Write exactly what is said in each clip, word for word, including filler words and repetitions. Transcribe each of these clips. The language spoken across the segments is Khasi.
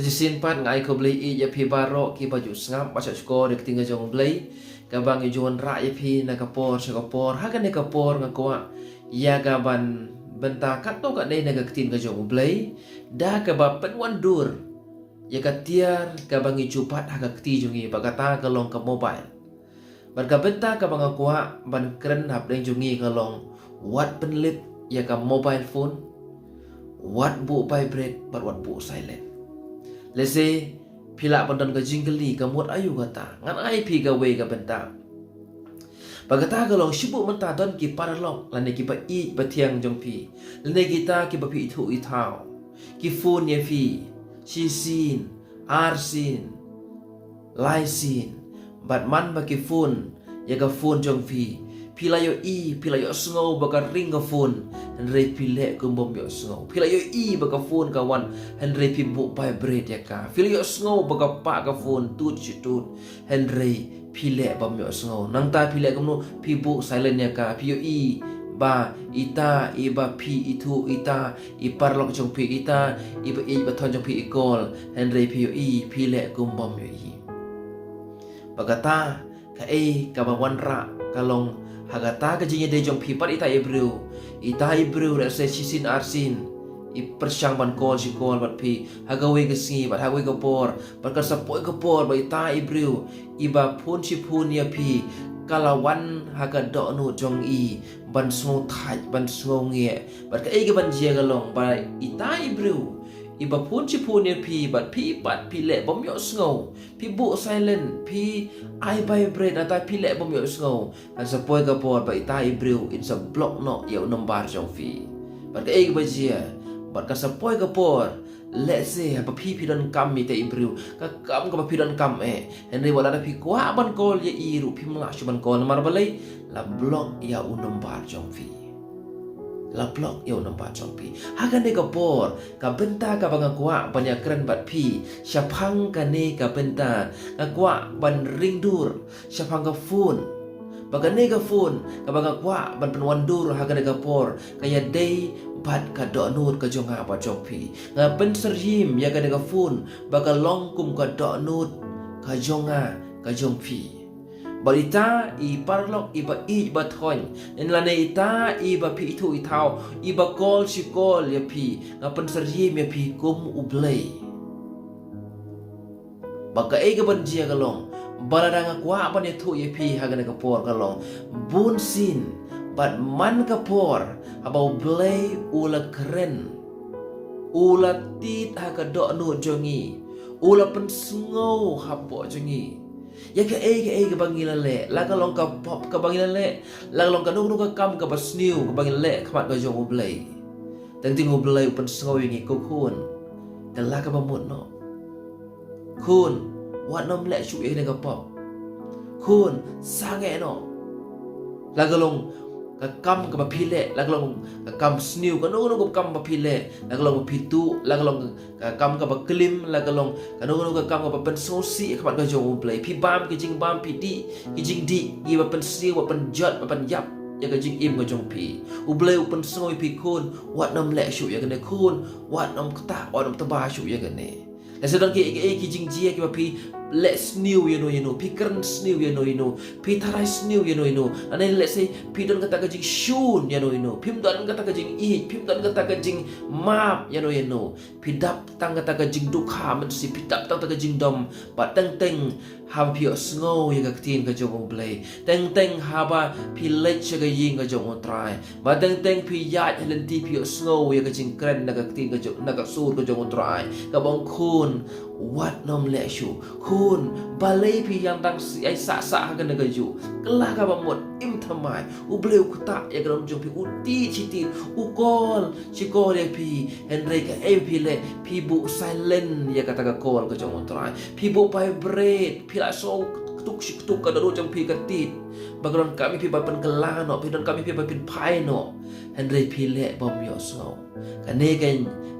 Shisien pat nga ai khublei ïa phi baroh kiba ju sngap bad shah shkor ïa ka ktien ka jong U Blei, kaba ngi ju wanrah ïa phi na ka por sha ka por. Ha kane ka por nga kwah ïa ka ban bynta katto katne na ka ktien ka jong U Blei, da kaba pynwandur ïa ka tiar kaba ngi ju bat ha ka kti jong ngi, ba kata ka long ka mobile. Bad ka bynta kaba nga kwah ban kren hapdeng jong ngi ka long, wat pynlip ïa ka mobile phone, wat buh vibrate bad wat buh silent. Lehse phi lah ban don ka jingkylli, ka mut aïu kata? Ngan ai phi kawei ka bynta. Ba kata ka long, shu buh mynta don ki paralok lane kiba ïeit ba thiang jong phi, lane kita kiba phi ithuh ithaw, ki phone ïa phi shisien, arsien, laisien. Bad man ba ki phone ïa ka phone jong phi, phi la ïohi, phi la ïohsngew ba ka ring ka phone, hynrei phi leh kum bym ïohsngew. Phi la ïohi ba ka phone ka wan, hynrei phi buh vibrate ïa ka. Phi la ïohsngew ba ka pah ka phone tut shi tut, hynrei phi leh bym ïohsngew. Nangta phi leh kumno? Phi buh silent ïa ka. Phi ïohi ba ita iba phi ithuh, ita i paralok jong phi, ita iba ïeit ba thiang jong phi i call, hynrei phi ïohi, phi leh kum bym ïohi. Ba kata kaei kaba wanrah ka long, ha kata ka jingïadei jong phi bad ita i briew, ita i briew lehse shisien arsien i pyrshang ban call shi call bad phi ha kawei ka sngi bad ha kawei ka por, bad kan sa poi ka por ba ita i briew iba phone shi phone ïa phi ka la wan ha ka dohnud jong i ban sngewthait, ban sngewngeh. Bad kaei kaban jia ka long, ba ita i briew iba phone shi phone ïa phi bad phi pat phi leh bym ïohsngew, phi buh silent, phi ai vibrate, nangta phi leh bym ïohsngew, kan sa poi ka por ba ita i briew in sa block noh ïa u number jong phi. Bad kaei kaba jia? Bad kan sa poi ka por, lehse haba phi, phi donkam ïa ita i briew, ka kam kaba phi donkam eh, hynrei wat lada phi kwah ban call ïa i ruh phim lah shuh ban call, namar balei? La block ïa u number jong phi. La block ïa u number jong phi. Ha kane ka por, ka bynta kaba nga kwah ban ïakren bad phi shaphang kane ka bynta, nga kwah ban ringdur shaphang ka phone. Ba kane ka phone kaba nga kwah ban pynwandur ha kane ka por, ka ïadei bad ka dohnud ka jong nga bad jong phi. Nga pynsyriem ïa kane ka phone ba ka long kum ka dohnud ka jong nga, ka jong phi. Bad ita i paralok iba ïeit ba thiang, lane ita iba phi ithuh ithaw, iba call shi call ïa phi, nga pynsyriem ïa phi kum U Blei. Ba kaei kaban jia ka long, ba lada nga kwah ban ïathuh ïa phi ha kane ka por ka long, bunsien bad man ka por haba U Blei u la kren, u la tied ha ka dohnud jong ngi, u la pynsngew hapoh jong ngi ïa kaei kaei kaba ngi la leh, la ka long ka pop kaba ngi la leh, la ka long kano kano ka kam kaba sniew kaba ngi la leh ha khmat ka jong U Blei. Teng teng U Blei u pynsngew ïa ngi, ko khun, kylla kaba mut noh. Khun, wat nym leh shuh ïa kane ka pop. Khun, sangeh noh. La ka long ka kam kaba phi leh, la ka long ka kam sniew, kano kano ka kam ba phi leh, la ka long ba phi tuh, la ka long ka kam kaba klim, la ka long kano kano ka kam kaba pynsngewsih ha khmat ka jong U Blei. Phi bam ki jingbam, phi dih ki jingdih, kiba pynsniew, ba pynjot, ba pynïap ïa ka jingim ka jong phi. U Blei u pynsngew ïa phi, khun, wat nym leh shuh ïa kane, khun, wat nym ktah, wat nym tba shuh ïa kane. Lehse don ki, ki, ki jingjia kiba phi leh sniew ïano ïano, phi kren sniew ïano ïano, phi tharai sniew ïano ïano. Lane lehse phi don kata ka jingshun ïano ïano, phim don kata ka jingïeit, phim don kata ka jingmap ïano ïano. Phi dap tang kata ka jingdukha mynsiem, phi dap tang kata ka jingdom, bad teng teng haba phi ïohsngew ïa ka ktien ka jong U Blei, teng teng haba phi leit sha ka ïing ka jong U Trai, bad teng teng phi ïaid ha lynti phi ïohsngew ïa ka jingkren na ka ktien ka jong, na ka sur ka jong U Trai, kaba ong, khun, wat nym leh shuh. Khun, balei phi ïeng dang sah sah ha kane kajuh? Kylla kaba mut, im thymmai. U Blei u ktah ïa ka dohnud jong phi, u tied shi tied, u call shi call ïa phi, hynrei kaei ba phi leh, phi buh silent ïa kata ka call ka jong U Trai. Phi buh vibrate, phi la sngew ktuk shi ktuk, ka dohnud jong phi ka tied. Ba ka donkam ïa phi ban pynkylla noh, phi donkam ïa phi ban pynphai noh, hynrei phi leh bym ïohsngew. Kane ka,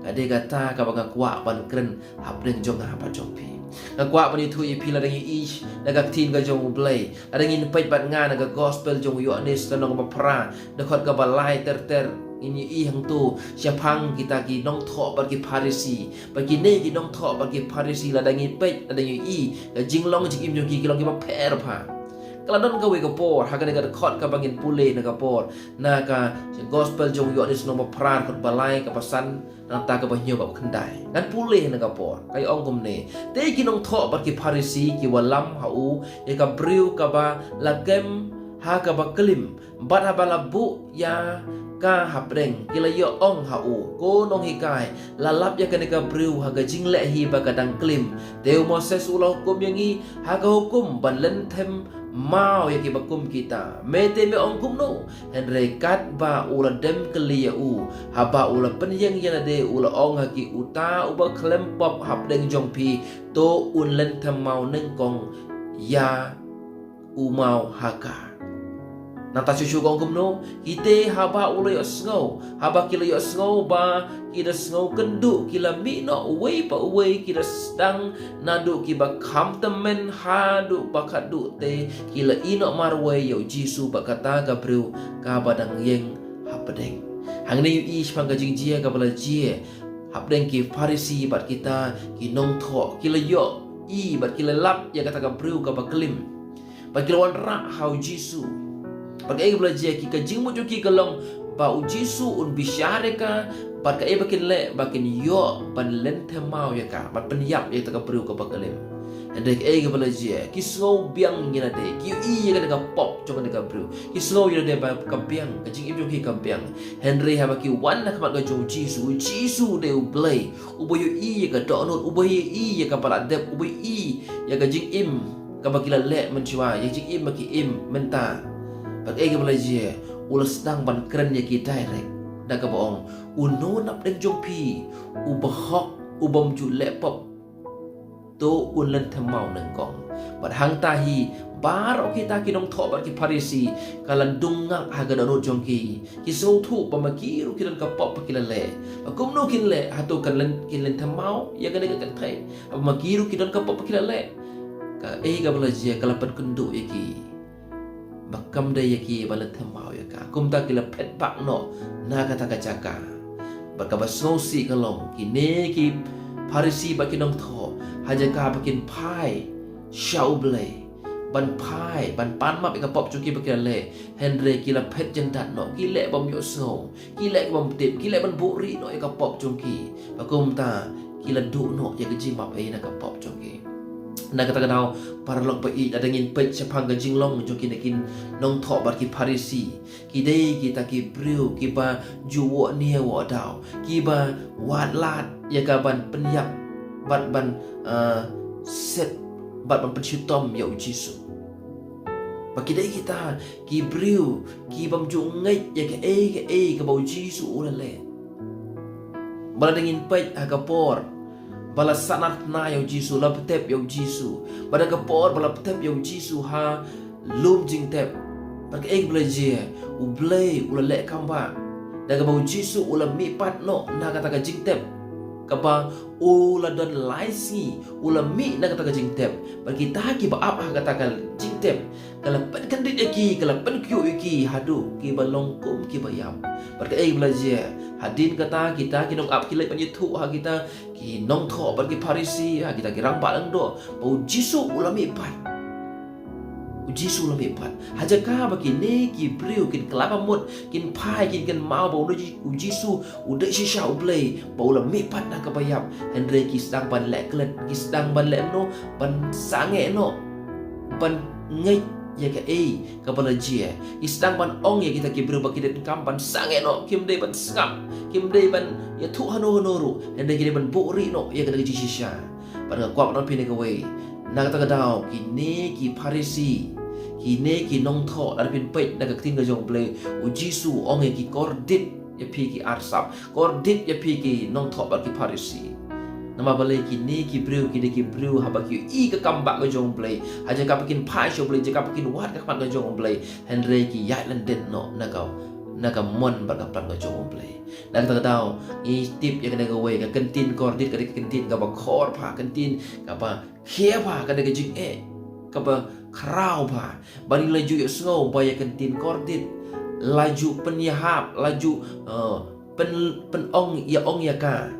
ka dei kata kaba nga kwah ban kren hapdeng jong nga bad jong phi. Nga kwah ban ïathuh ïa phi, lada ngi ïeit na ka ktien ka jong U Blei, lada ngin peit bad nga na ka gospel jong u Ïoannis, ka lynnong kaba phra, dkhot kaba lai ter ter. Ngin ïohi hangto shaphang kita ki nongthoh bad ki Pharisi. Ba kine ki nongthoh bad ki Pharisi, lada ngi peit, lada ngi ïohi, ka jinglong jingim jong ki ki long kiba pher bha. Ka la don kawei ka por, ha kane ka dkhot kaba ngin pule na ka por, na ka Gospel jong u Ïoannis lynnong ba phra, dkhot ba lai, kaba san, nangta kaba hynñiew bad khyndai. Ngan pule na ka por. Ka ong kumne: Te ki nongthoh bad ki Pharisi ki wallam ha u ïa ka briew kaba la kem ha kaba klim, bad haba la buh ïa ka hapdeng, ki la ïa ong ha u: Ko nonghikai, la lap ïa kane ka briew ha ka jingleh hi ba ka dang klim. Te u Moses u la hukum ïa ngi ha ka hukum ban lynthem maw ïa kiba kum kita. Me te me ong kumno? Hynrei katba u la dem kylli ïa u, haba u la pynïeng ïa lade, u la ong ha ki: Uta uba khlem pop hapdeng jong phi, to un lynthem maw nyngkong ïa u maw ha ka. Nangta shuh shuh ka ong kumno? Kita haba u la ïohsngew, haba ki la ïohsngew ba ki da sngew kynduh, ki la mih noh uwei pa uwei, ki da sdang naduh kiba kham tymmen haduh ba khatduh te, ki la ïeh noh marwei ïa u Jisu bad kata ka briew kaba dang ïeng hapdeng. Hangne ïohi shaphang ka jingjia kaba la jia hapdeng ki Pharisi bad kita ki nongthoh, ki la ïohi bad ki la lap ïa kata ka briew kaba klim. Bad ki la wanrah ha u Jisu. Bad kaei kaba la jia, ki, ka jingmut jong ki ka long ba u Jisu un bishar ïa ka, bad kaei ba kin leh, ba kin ïoh ban lynthem maw ïa ka, ban pynïap ïa kata ka briew kaba klim. Hynrei kaei kaba la jia, ki sngew biang ïa lade, ki ïohi ïa kane ka pop jong kane ka briew. Ki sngew ïa lade ba ka biang, ka jingim jong ki ka biang. Hynrei haba ki wan ha khmat ka jong u Jisu, u Jisu u dei u Blei uba ïohi ïa ka dohnud, uba ïohi ïa kaba la dep, uba ïohi ïa ka jingim kaba ki la leh mynshuwa, ïa ka jingim ba ki im mynta. Bad kaei kaba la jia, u la sdang ban kren ïa ki direct da kaba ong: Uno napdeng jong phi uba hok, ubym ju leh pop, to un lynthem maw nyngkong. Bad hangta hi baroh kita ki nongthoh bad ki Pharisi ka la dung ngak ha ka dohnud jong ki. Ki sngewthuh ba ma ki ruh ki don ka pop ba ki la leh. Ba kumno kin leh, hato kan lyn-, kin lynthem maw ïa kane ka kynthei? Ba ma ki ruh ki don ka pop ba ki la leh. Kaei kaba la jia, ka la pynkynduh ïa ki ba kam dei ïa ki ban lynthem maw ïa ka. Kumta ki la phet bak noh na kata ka jaka. Bad kaba sngewsih ka long, kine ki Pharisi bad ki nongthoh, ha jaka ba kin phai sha u Blei, ban phai, ban pan map ïa ka pop jong ki ba ki la leh, hynrei ki la phet jyndat noh, ki leh bym ïohsngew, ki leh bym tip, ki leh ban buhrieh noh ïa ka pop jong ki. Ba kumta ki la duh noh ïa ka jingmap ei na ka pop jong ki. Na kata ka daw, paralok ba ïeit, lada ngin peit shaphang ka jinglong jong kine ki nongthoh bad ki Pharisi, ki dei kita ki briew kiba ju wad nia wad daw, kiba wad lad ïa ka ban pynïap bad ban, eh, set bad ban pynshitom ïa u Jisu. Ba ki dei kita ki briew ki bym ju ngeit ïa kaei kaei kaba u Jisu u la leh. Ba lada ngin peit ha ka por ba la sahnarphna ïa u Jisu, la btep ïa u Jisu, ba da ka por ba la btep ïa u Jisu ha lum jingtep, bad kaei kaba la jia, u Blei u la leh kam bah da kaba u Jisu u la mihpat noh na kata ka jingtep kaba u la don lai sngi u la mih na kata ka jingtep. Bad kita kiba ap ha kata ka jingtep ka la pynkyndit ïa ki, ka la pynkhiuh ïa ki haduh kiba long kum kiba ïap. Bad kaei kaba la jia, hadien kata kita ki nongap ki leit ban ïathuh ha kita ki nongthoh bad ki Pharisi, ha kita ki rangbah lyngdoh, ba u Jisu u la mihpat. U Jisu u la mihpat. Ha jaka ba kine ki briew kin kylla mut, kin phai, kin kynmaw ba u Ji-, u Jisu u dei shisha u Blei, ba u la mihpat na kaba ïap, hynrei ki sdang ban leh klet, ki sdang ban leh noh, ban sangeh noh, ban ngeit ïa kaei kaba la jia. Ki sdang ban ong ïa kita ki briew ba ki dei kam ban sangeh noh, kim dei ban sngap, kim dei ban ïathuh hano hano ruh, hynrei ki dei ban buhrieh noh ïa kata ka jingshisha. Bad nga kwah ban ong phi na kawei, na kata ka daw, kine ki Pharisi, kine ki nongthoh, lada phin peit na ka ktien ka jong u Blei, u Jisu u ong ïa ki, kordit ïa phi ki arsap, kordit ïa phi ki nongthoh bad ki Pharisi. Namar balei? Kine ki briew ki dei ki briew haba ki ïohi ka kam bah ka jong u Blei, ha jaka ba kin phai sha u Blei, jaka ba kin wad ka khmat ka jong u Blei, hynrei ki ïaid lyndet noh na ka, na ka mon bad ka plan ka jong u Blei. Na kata ka daw, ngi tip ïa kane kawei, ka kyntien kordit ka dei ka kyntien kaba khor bha, kyntien kaba khia bha, ka dei ka jingeh kaba khraw bha. Bad ngi la ju ïohsngew ba ïa ka kyntien kordit la ju pynïahap, la ju, eh, pyn, pynong ïa ong ïa ka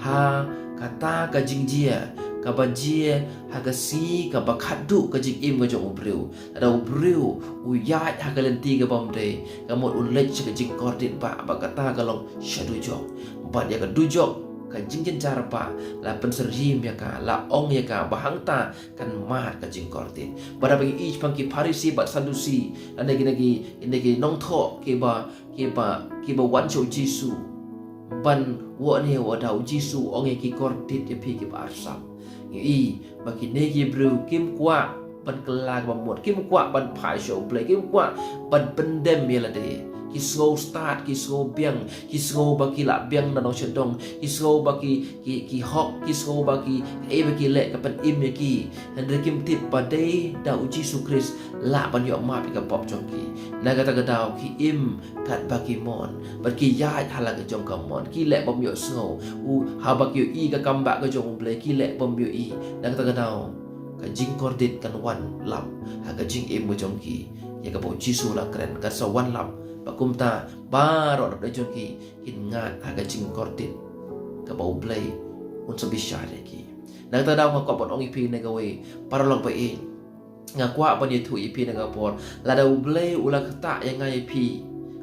ha kata ka jingjia kaba jia ha ka sngi kaba khatduh ka jingim ka jong u briew. Lada u briew u ïaid ha ka lynti kaba ym dei, ka mut un leit sha ka jingkordit ba, ba kata ka long sha dujok. Bad ïa ka dujok, ka jingjynjar ba la pynsyriem ïa ka, la ong ïa ka ba hangta kan mad ka jingkordit. Bad haba ngi ïohi shaphang ki Pharisi bad Sadusi, lane kine ki, kine ki nongthoh kiba, kiba, kiba wan sha u Jisu ban wad ne wad da, u Jisu u ong ïa ki, kordit ïa phi kiba arsap. Ngi ïohi ba kine ki briew kim kwah ban kylla kaba mut, kim kwah ban phai sha U Blei, kim kwah ban pyndem ïa lade. Ki sngew stad, ki sngew biang, ki sngew ba ki lah biang na nongshong dong, ki sngew ba ki, ki, ki hok, ki sngew ba ki, eh, ba ki leh ka pynim ïa ki. Hynrei kim tip ba dei da u Jisu Khrist lah ban ïoh map ïa ka pop jong ki. Na kata ka daw ki im katba ki mon, bad ki ïaid ha la ka jong ka mon, ki leh bym ïohsngew. U, haba ki ïohi ka kam bah ka jong U Blei, ki leh bym ïohi. Na kata ka daw ka jingkordit kan wan lap ha ka jingim ka jong ki. Ïa kaba u Jisu u la kren kan sa wan lap. Bad kumta baroh na pdeng jong ki kin ngat ha ka jingkordit kaba U Blei un sa bishar ïa ki. Na kata ka daw nga kwah ban ong ïa phi kane kawei, paralok ba ïeit. Nga kwah ban ïathuh ïa phi kane ka por, lada U Blei u la ktah ïa nga ïa phi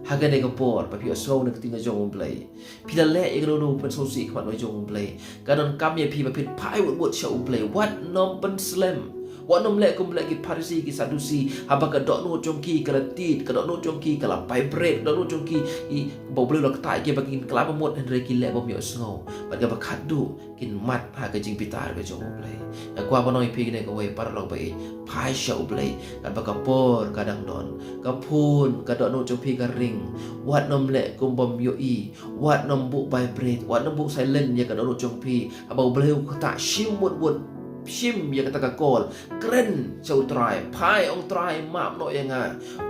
ha kane ka por ba phi ïohsngew na ka ktien ka jong U Blei, phi la leh ïa kano kano ka pynsngewsih ha khmat ka jong U Blei, ka donkam ïa phi ba phin phai wut wut sha U Blei. Wat nym pynslem, wat nym leh kum leh ki Pharisi, ki Sadusi, haba ka dohnud jong ki ka la tied, ka dohnud jong ki ka la vibrate, ka dohnud jong ki, i, ba U Blei u la ktah ïa ki ba kin kylla ba mut, hynrei ki leh bym ïohsngew. Bad kaba khatduh kin mad ha ka jingbitar ka jong U Blei. Nga kwah ban ong ïa phi kane kawei, paralok ba ïeit, phai sha U Blei katba ka por ka dang don. Ka phone, ka dohnud jong phi ka ring. Wat nym leh kum bym ïohi, wat nym buh vibrate, wat nym buh silent ïa ka dohnud jong phi. Haba U Blei u ktah, shim wut wut, shim ïa kata ka call, kren sha U Trai, phai, ong Trai, map noh ïa nga.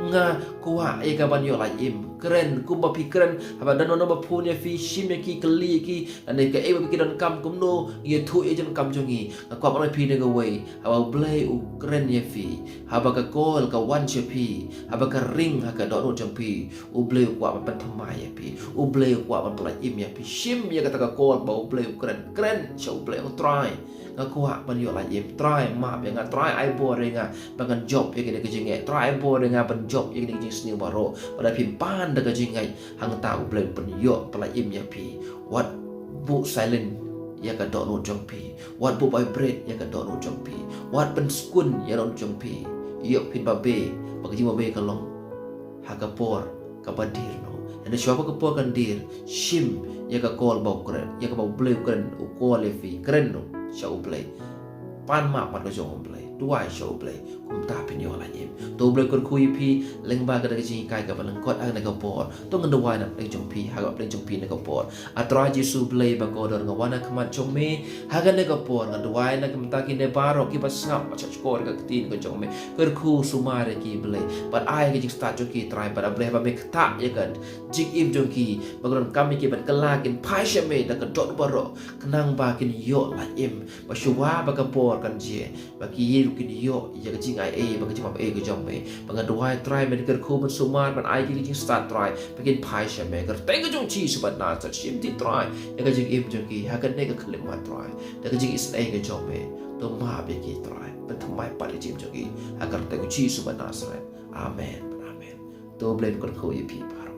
Nga kwah ïa ka ban ïoh lait im. Kren, kumba phi kren haba don mano ba phone ïa phi, shim ïa ki, kylli ïa ki, lane kaei ba ki donkam kumno, ïathuh ïa ka jingdonkam jong ngi. Nga kwah ban ong ïa phi kane kawei, haba U Blei u kren ïa phi, haba ka call ka wan sha phi, haba ka ring ha ka dohnud jong phi, U Blei u kwah ban pynthymmai ïa phi, U Blei u kwah ban pyllait im ïa phi. Shim ïa kata ka call ba U Blei u kren, kren sha U Blei, ong Trai, nga kwah ban ïoh lait im. Trai, map ïa nga. Trai, ai bor ïa nga ba ngan jop ïa kane ka jingngeit. Trai, ai bor ïa nga ban jop ïa kane ka jingsniew baroh. Bad lada phim pan da ka jingngeit, hangta U Blei un pynïoh pyllait im ïa phi. Wat buh silent ïa ka dohnud jong phi. Wat buh vibrate ïa ka dohnud jong phi. Wat pynskun ïa ka dohnud jong phi. Ïoh phin babe, ba ka jingbabe ka long ha ka por kaba dier noh. Hynrei shuwa ba ka por kan dier, shim ïa ka call ba u kren, ïa kaba U Blei u kren, u call ïa phi, kren noh sha U Blei. Pan map mat ka jong U Blei, duwai sha U Blei, kumta phin ïoh lait im. To U Blei kyrkhu ïa phi lyngba kata ka jinghikai kaba lyngkot ha kane ka por. To ngan duwai na pdeng jong phi, ha ka pdeng jong phi na ka por. A Trai Jisu Blei ba kordor, nga wan ha khmat jong me ha kane ka por, nga duwai na ka bynta kine baroh kiba sngap bad shahshkor ïa ka ktien ka jong me. Kyrkhu sumar ïa ki Blei, bad ai ka jingstad jong ki Trai, bad A Blei ba me ktah ïa ka jingim jong ki, ba ka donkam ïa ki ban kylla kin phai sha me da ka dohnud baroh, khnang ba kin ïoh lait im, ba shuwa ba ka por kan jia, ba ki ïa ruh kin ïoh ïa ka jingai ei bad ka jingmap ei ka jong me. Ba nga duwai Trai, men kyrkhu, men sumar, men ai ki ka jingstad Trai, ba kin phai sha me. Ka kyrteng ka jong U Jisu ba na sa shim ti Trai ïa ka jingim jong ki ha kane ka khyllipmat Trai, da ka jingisynei ka jong me. To map ïa ki Trai, pynthymmai pat ïa ka jingim jong ki ha ka kyrteng U Jisu ba Nasaret. Amen. Amen. To U Blei un kyrkhu ïa phi baroh.